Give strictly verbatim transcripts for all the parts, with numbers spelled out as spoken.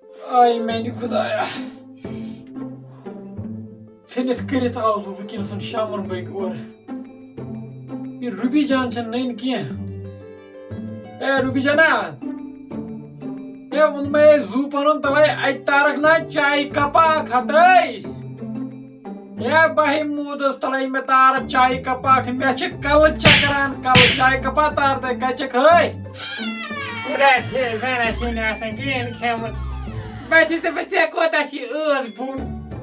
آے میانہِ خدایا، ژھٔنِتھ کٔرِتھ آوُس بہٕ وٕنکیٚنَس شامَن بٲگۍ اورٕ۔ یہِ روبی جان چھَنہٕ نٔنۍ کینٛہہ۔ اے روبی جانا، اے ووٚن مےٚ زُو پَنُن تَوَے اَتہِ تارَکھ نا چایہِ کَپا اَکھ ہَتَے۔ ہے بہٕ ہے موٗدُس تَلَے مےٚ تارَکھ چایہِ کَپا اَکھ، مےٚ چھِ کَلہٕ چَکران، کَلہٕ چایہِ کَپا تار تَے کَتہِ چھَکھ ہے؟ خۄدا تھٲوِن، زَن آسہِ نہٕ آسان کِہیٖنۍ کھیوٚمُت۔ بہٕ چھُس دَپان، ژےٚ کوتاہ چھِ ٲس بوٚڑ؟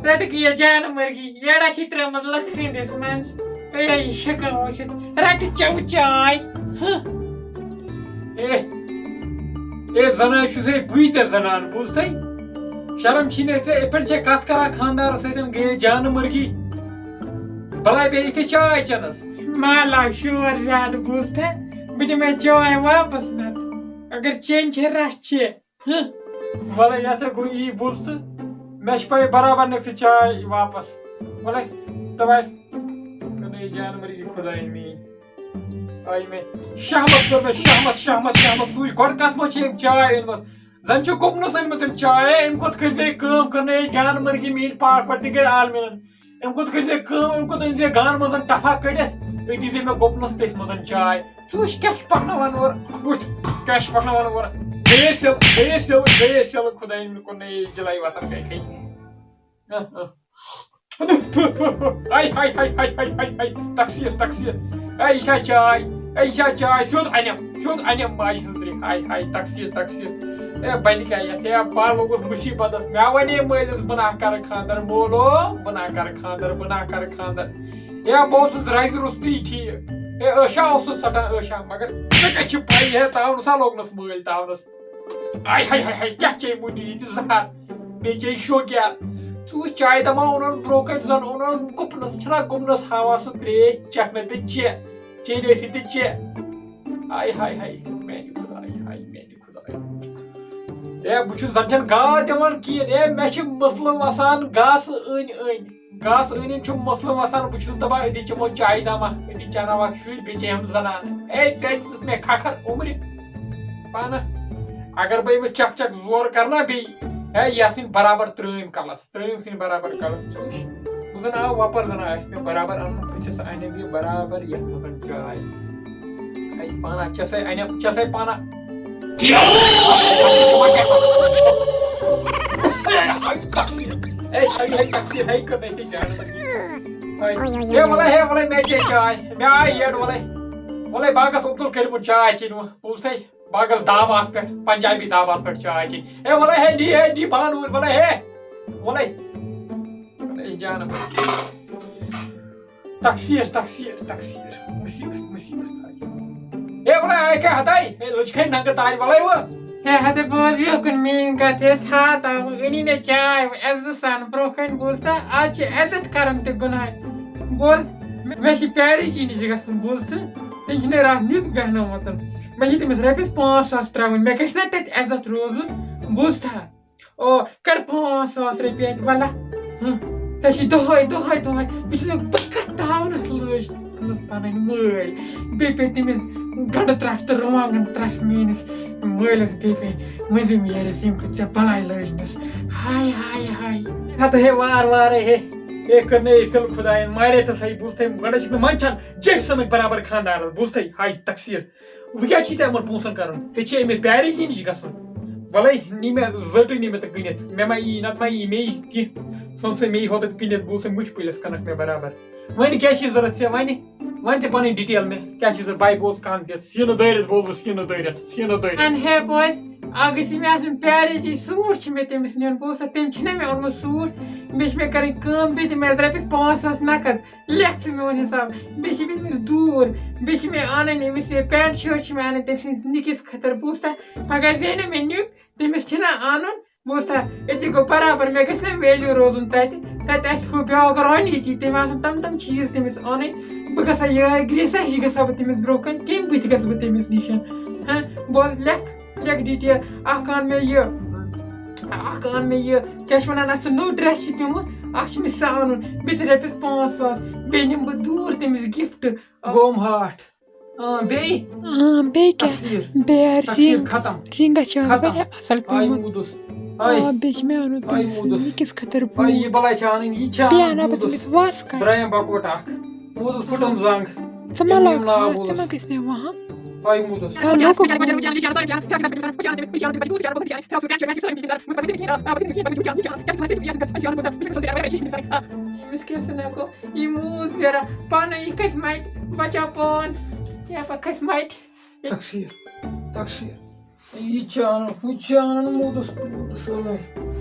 رَٹکھ یہِ جانہٕ مرگی، یَڑا چھِ ترٛٲومٕژ لَتھ کھٔنٛدِس منٛز۔ ہے، یہِ شِکَن وٕچھِتھ، رَٹہِ چٮ۪و چاے۔ ہہ۔ اے، اے، زَنان چھُسے بٕے ژےٚ زَنان، بوٗزتھٕے؟ شرم چھی نہٕ ژےٚ، یِتھ پٲٹھۍ چھے کَتھ کَران خانٛدارَس سۭتۍ، گٔیے جانہٕ مرگی۔ بَلاے بیٚیہِ یِتھٕے چاے چٮ۪نَس۔ مالا شور زیادٕ بوٗزتھا، بہٕ دِمے چاے واپس نَتہٕ۔ اگر چیٚنۍ چھے رَٹھ چے۔ ہہ۔ وَلَے یَتھ ہے گوٚو یی بوٗزتھٕ، مےٚ چھِ پَے برابر نِکھ ژٕ چاے واپس۔ وَلَے، تَوَے کٕنَے جانوَر یہِ خۄداے میٛٲنۍ۔ آے مےٚ شہمت کوٚر مےٚ شہمت، شہمت، شہمت۔ سوٗنٛچ گۄڈٕ کَتھ منٛز چھِ أمۍ چاے أنمٕژ؟ زَن چھُ گُپنَس أنمٕژ أمۍ چاے۔ أمۍ کوٚت کٔرۍ زِ کٲم، کٔر نہٕ یہِ جانوَر کہِ میٛٲنۍ پاک پَتہٕ تہِ گٔے عالمیٖنَن۔ أمۍ کوٚت کٔرۍ زِ کٲم، أمۍ کوٚت أنۍ زِ گانہٕ منٛز ٹَپھا کٔڑِتھ، أتی دِ مےٚ گُپنَس تٔتھۍ منٛز چاے۔ ژٕ وٕچھ کیٛاہ چھِ پَکناوان اورٕ، وٕچھ کیٛاہ چھِ پَکناوان اورٕ۔ بیٚیہِ سیوٚل، بیٚیہِ سیوٚل، بیٚیہِ سیوٚل، خۄداے مےٚ کوٚر نہٕ یہِ جِلَے وَتَن گٔے کھے۔ ہاے، ہاے، ہاے۔ تقصیٖر، تقصیٖر۔ اے، یہِ چھا چاے؟ اے، یہِ چھا چاے؟ سیوٚد اَنٮ۪م، سیوٚد اَنٮ۪م ماجہِ ہٕنٛز رِکھ۔ ہاے، ہاے، تقصیٖر، تقصیٖر۔ اے، بَنہِ کیٛاہ یَتھ؟ اے، بہٕ لوٚگُس مُصیٖبتَس۔ مےٚ وَنے مٲلِس، بہٕ نہ کَرٕ خانٛدَر، مولو، بہٕ نہ کَرٕ خانٛدَر، بہٕ نہ کَرٕ خانٛدَر۔ اے، بہٕ اوسُس رَزِ روٚستُے ٹھیٖک۔ اے، عٲشا اوسُس ژَٹان، عٲشا، مگر مےٚ کَتہِ چھِ پَے، ہے، تاونَس ہا لوٚگ نَس مٲلۍ تاونَس۔ آے ہاے ہاے ہاے، کیٛاہ چے مُنہِ یہِ تہِ زہر؟ بیٚیہِ چے شوکیار۔ ژٕ وٕچھ چایہِ دَما اوٚنُن برٛونٛہہ کَنہِ زَن اوٚنُن گُپنَس۔ چھَنا گُپنَس ہاوان سُہ ترٛیش چَکھ نَے تہٕ چےٚ، چیٚنۍ ٲسی تہٕ چےٚ۔ آے ہاے ہاے، میٛانہِ خۄدایہِ، ہاے میٛانہِ خۄدایہِ۔ ہے، بہٕ چھُس زَن چھَنہٕ گاو دِوان کِہیٖنۍ۔ ہے، مےٚ چھِ مٕسلہٕ وَسان گاسہٕ أنۍ أنۍ۔ گاسہٕ أنۍ أنۍ چھُم مٕسلہٕ وَسان، بہٕ چھُس دَپان، أتی چٮ۪مو چایہِ دامہ، أتی چَناوَکھ شُرۍ، بیٚیہِ چٮ۪یَم زَنان۔ اے، ژےٚ دِژٕتھ مےٚ کھَکھَر عُمرِ پانہٕ۔ اگر بہٕ أمِس چَکھ چَکھ زور کَرٕ نا بیٚیہِ، ہے، یہِ آسٕنۍ برابر ترٛٲمۍ کَلَس، ترٛٲمۍ سٕنٛدۍ برابر کَلَس۔ ژٕ وٕچھ، بہٕ زَن آو وۄپَر زَن آسہِ مےٚ برابر اَنُن، بہٕ چھَس اَنٮ۪م یہِ برابر یَتھ منٛز چاے۔ ہے، پانہ چھَسَے اَنٮ۪م، چھَسَے پانہ۔ اے، ہے، ہے، تقصیر، ہے، کٔر مےٚ تہِ جان۔ ہے، ہے، وَلَے، ہے، وَلَے، مےٚ چے چاے، مےٚ آے یٔڈ، وَلَے۔ وَلَے، بہٕ ہا گژھٕ عبدالکریٖمُن چاے چیٚنہِ وۄنۍ، بوٗزتھٕے؟ بہٕ ہا گژھٕ دابَس پٮ۪ٹھ، پنجابی دابَس پٮ۪ٹھ چاے چیٚنہِ۔ ہے، وَلَے، ہے، نی، ہے، نی، بانوٗر، وَلَے، ہے۔ وَلَے۔ وَلَے، جان۔ تقصیر، تقصیر، تقصیر۔ مصیبت، مصیبت۔ اے، وَلَے، اے، کیٛاہ ہَتَے؟ اے، لٔج کھے ننٛگہٕ تارِ، وَلَے وۄنۍ۔ ہے، ہَتَے، بوز یوکُن میٛٲنۍ کَتھ، ہے، تھاو، تھاو، أنی مےٚ چاے، وۄنۍ عزتہٕ سان برٛونٛہہ کَنہِ بوٗزتھا؟ آز چھِ عزت کَران تہِ گُناہ۔ بوز، مےٚ چھِ پیارِ جی نِش گژھُن، بوٗزتھٕ؟ تٔمۍ چھِ مےٚ راتھ نیُک بیٚہنومُت۔ مےٚ چھِ تٔمِس رۄپیَس پانٛژھ ساس ترٛاوٕنۍ، مےٚ گژھِ نا تَتہِ عزت روزُن، بوٗزتھا؟ او، کر پانٛژھ ساس رۄپیہِ اَتہِ، وَلہ۔ ہُم، ژےٚ چھِ دۄہَے، دۄہَے، دۄہَے۔ بہٕ چھُس، بہٕ کَتھ تاونَس لٲج تٔمِس پَنٕنۍ مٲلۍ۔ بیٚیہِ پیٚیہِ تٔمِس گَنٛڈٕ ترٛٹھ تہٕ رُوانٛگَن ترٛٹھ میٛٲنِس مٲلِس، بیٚیہِ پیٚیہِ مٔنٛزِم یٲرِس، ییٚمہِ کھۄتہٕ ژےٚ بَلاے لٲجنَس۔ ہاے، ہاے، ہاے۔ ہَتہٕ ہے وارٕ وارَے ہے، ہے کٔر نہٕ أسۍ سیوٚل خۄدایَن، مارے تہٕ سَے بوٗزتھَے، گۄڈَے چھِ مےٚ منٛد چھَنہٕ جیٚمۍ سَمٕجھ برابر خانٛدارَس، بوٗزتھَے، ہاے تقصیٖر۔ وۄنۍ کیٛاہ چھی ژےٚ یِمَن پونٛسَن کَرُن؟ ژےٚ چھے أمِس پیارِ جی نِش گژھُن۔ وَلَے نی مےٚ زٔٹٕے نی مےٚ تہٕ کٕنِتھ۔ مےٚ ما یی، نَتہٕ ما یی مے یی کینٛہہ۔ ژھٕن سا مے یہِ ہوتَتھ کٕنِتھ، بوٗز سا، مُٹھۍ پُلِس کَنَکھ مےٚ برابر۔ وۄنۍ کیٛاہ چھی ضوٚرَتھ ژےٚ وَنہِ؟ وۄنۍ تہِ پَنٕنۍ ڈِٹیل مےٚ، کیٛاہ چھی ضوٚرَتھ؟ بَے بوز کَن دِتھ، سیٖنہٕ دٲرِتھ بوز بہٕ، سیٖنہٕ دٲرِتھ، سیٖنہٕ دٲرِتھ۔ اَن ہے بوز، اَکھ گٔژھ مےٚ آسٕنۍ پیارِ جی، سوٗٹ چھِ مےٚ تٔمِس نیُن، بوز سا، تٔمۍ چھِنہ مےٚ اوٚنمُت سوٗٹ، بیٚیہِ چھِ مےٚ کَرٕنۍ کٲم، بیٚیہِ دِ مےٚ رۄپیَس پانٛژھ ساس نَقد۔ لیکھ ژٕ میون حساب۔ بیٚیہِ چھِ بیٚیہِ أمِس دوٗر۔ بیٚیہِ چھِ مےٚ اَنٕنۍ أمِس یہِ پینٹ شٲٹ چھِ مےٚ اَنٕنۍ تٔمۍ سٕنٛدِس نِکِس خٲطرٕ۔ بوٗزتھا؟ پَگاہ زینہِ مےٚ نیُک، تٔمِس چھِنہ اَنُن۔ بوٗزتھا؟ أتی گوٚو برابر۔ مےٚ گژھِ نہ ویلیوٗ روزُن تَتہِ۔ تَتہِ آسہِ ہُہ بیٛاکھ رانی تہِ، تٔمۍ آسَن تِم تِم چیٖز تٔمِس اَنٕنۍ۔ بہٕ گژھٕ ہا یِہوٚے گرٛیٖسہ ہِش گژھٕ ہا بہٕ تٔمِس برٛونٛہہ کَنہِ۔ کَمہِ بٕتھِ گژھٕ بہٕ تٔمِس نِش؟ ہہ؟ بوز، لیکھ۔ لیکھ ڈِٹیل، اَکھ اَن مےٚ یہِ، اَکھ اَن مےٚ یہِ، کیٛاہ چھِ وَنان اَتھ، سُہ نوٚو ڈرٛٮ۪س چھِ پیوٚمُت، اَکھ چھِ مےٚ سُہ اَنُن، بیٚیہِ تہِ رۄپیَس پانٛژھ ساس، بیٚیہِ نِمہٕ بہٕ دوٗر تٔمِس گِفٹ۔ گوم ہاٹھ۔ اۭں، بیٚیہِ؟ اۭں، بیٚیہِ کیٛاہ؟ تقصیٖر۔ بیٚیہِ تقصیٖر رِنٛگ، ختم۔ رِنٛگ چھِ ختم۔ واریاہ اَصٕل آے پیوٚمُت۔ موٗدُس۔ آے، آ، بیٚیہِ چھِ مےٚ اَنُن آے تٔمِس موٗدُس۔ مےٚ کِس خٲطرٕ آے، یہِ بوٗٹھ۔ بَلاے چھِ اَنٕنۍ، یہِ تہِ چھِ بیٚیہِ اَنُن اَنہٕ بہٕ موٗدُس۔ تٔمِس وَس کَڑ۔ درٛایم بَکوٹ اَکھ۔ موٗدُس پھُٹُم زنٛگ۔ ژٕ ما ییٚمۍ لاگہٕ ناو ہاس، ژٕ بوٗز۔ ما گژھِ مےٚ وَہَم؟ آے موٗدُس۔ آ، لوکو۔ أمِس کیٛاہ سَنا گوٚو؟ یہِ موٗد زیرا پانہٕ، یہِ کھسہِ مَٹہِ، بَچاو پان۔ یا پَتہٕ کھسہِ مَٹہِ۔ تقسیٖر، تقسیٖر۔ یہِ تہِ چھُ اَنُن، ہُہ تہِ چھُ اَنُن موٗدُس، موٗدُس اَنُن۔